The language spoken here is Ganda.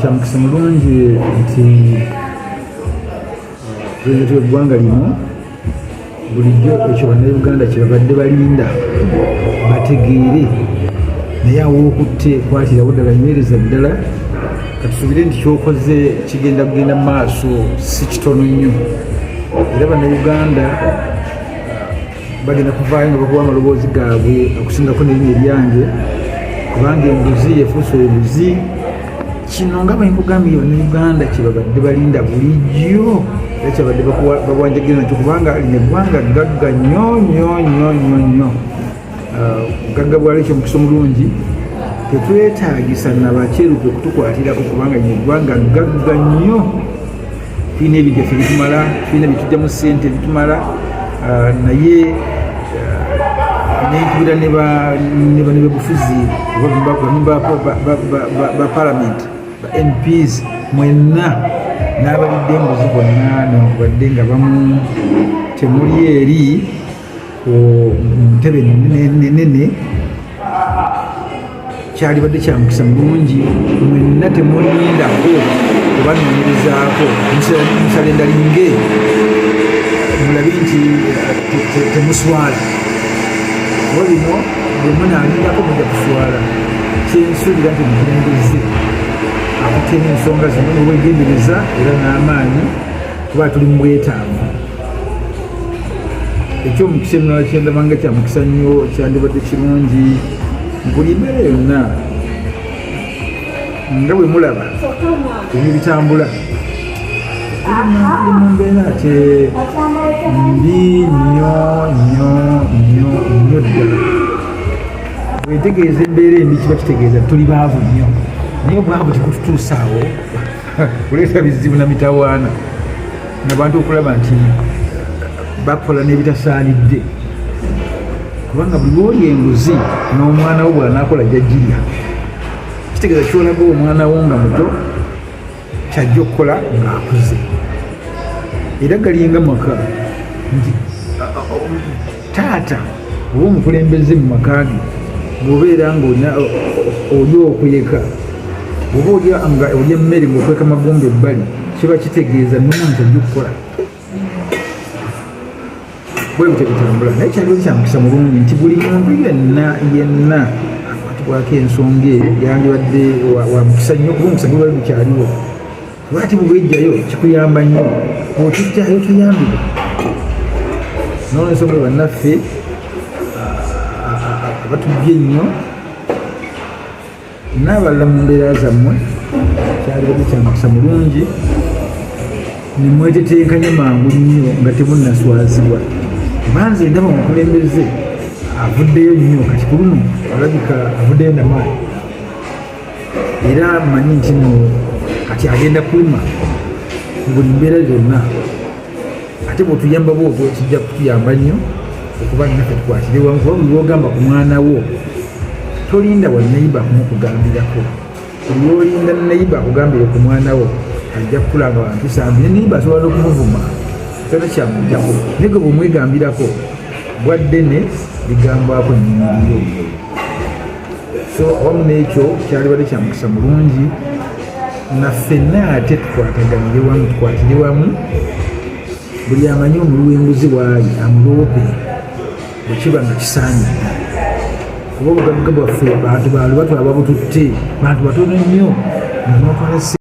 Kyamukisa mulungi nti pulezidenti w'eggwanga lino bulijjo ekyo Bannayuganda kye babadde balinda bategeere, naye awookutte kwatirawo ddala, nywereza ddala. Katusuubire nti kyokoze kigenda kugenda mu maaso, si kitono nnyo, era Bannayuganda bagenda kuvaayo nga bakuwa amaloboozi gaabwe okusingako nerinnya eryange, kubanga enguzi efuuse enguzi. Kino nga bwenkugambye, Bannayuganda kyebabadde balinda bulijjo era kyabadde bawanjagira nakyo, kubanga lino eggwanga gagga nnyo nnyo nnyo nnyo nnyo. Obugagga bwalyo, kyomukisa omulungi, tetwetaagisa nabakyerupe kutukwatirako, kubanga lino eggwanga gagga nnyo. Tulina ebintu byaffe bitumala, tulina byetujjamu ssente bitumala. Naye nenkubira ne bannebufuzi oba ba parliament, ba MPs mwenna n'abalidde embuzi bonna, newankubadde nga bamu temuli eri ku ntebe nene, kyalibadde kya mukisa mulungi mwenna temulindako kubanoonyerezaako, musalendalinge mulabe nti temuswala, kuba bino bwe munaalindako mujja kuswala. Kyensuubira nti omukulembeze akutte n'ensonga zino n'obwegendereza era n'amaanyi, kuba tuli mu bwetaavu. Ekyomukisa emulala kyendabanga kya mukisa nnyo, kyandibadde kirungi buli mbeera yonna nga bwe mulaba ebyo bitambula, tuli mu mbeera ate mbi nnyo nnyo nnyo nnyo ddala. Bwetegeeza embeera embi, kiba kitegeeza tuli baavu nnyo, naye obwavu tekututuusaawo kuleeta bizibu na mitawaana nabantu okulaba nti bakola n'ebitasaanidde, kubanga buli lwolya enguzi n'omwana wo bw'anaakola jajjirya. Kitegeeza kyolaga omwana wo nga muto kyajja okukola ng'akuze. Era galinga maka nti taata oba omukulembeze mu maka ge bw'obeera nga oli okweka oba olya nga olya emmere ng'okweka magumba ebbali, kiba kitegeeza n'omwana kyajja okukola bwe bityo bitambula. Naye kyaliwo kya mukisa mulungi nti buli muntu yenna yenna akwatibwako ensonga eyo yandibadde wa mukisa nnyo, kuba omukisa gubali gukyaliwo. Lwaki bwejjayo kikuyamba nnyo, okijjayo toyambibwa. Nolwensonga bannaffe abatujja ennyo n'abalala mu mbeera zammwe, kyalibadde kya mukisa mulungi nemwetetenkanya mangu nnyo nga temunnaswazibwa. Banze ndaba omukulembeze avuddeyo nnyo kati ku luno, alabika avuddeyo namaanyi, era mmanyi nti no kati agenda kuluma mu buli mbeera zonna. Ate bwotuyamba bwotwo kijja kutuyamba nnyo okuba naffe tukwatire wamu, kuba buli lwogamba ku mwana wo tolinda wa neyiba kumukugambirako. Buli lwolinda neyiba akugambire ku mwana wo, ajja kukula nga wampisa mbi, ne neyiba asobola n'okumuvuma tona kyamujjako. Naye gwe bwomwegambirako bwaddene ligambwako nyiniriyo. So awamu n'ekyo kyalibadde kya mukisa mulungi na ffenna ate tukwataganire wamu, tukwatire wamu. Buli amanyi omuli w'enguzi waali amuloope bwe kiba nga kisaanidde, kuba obugagga bwaffe bantu baluba twaba bututte bantu batono nnyo nga notwala.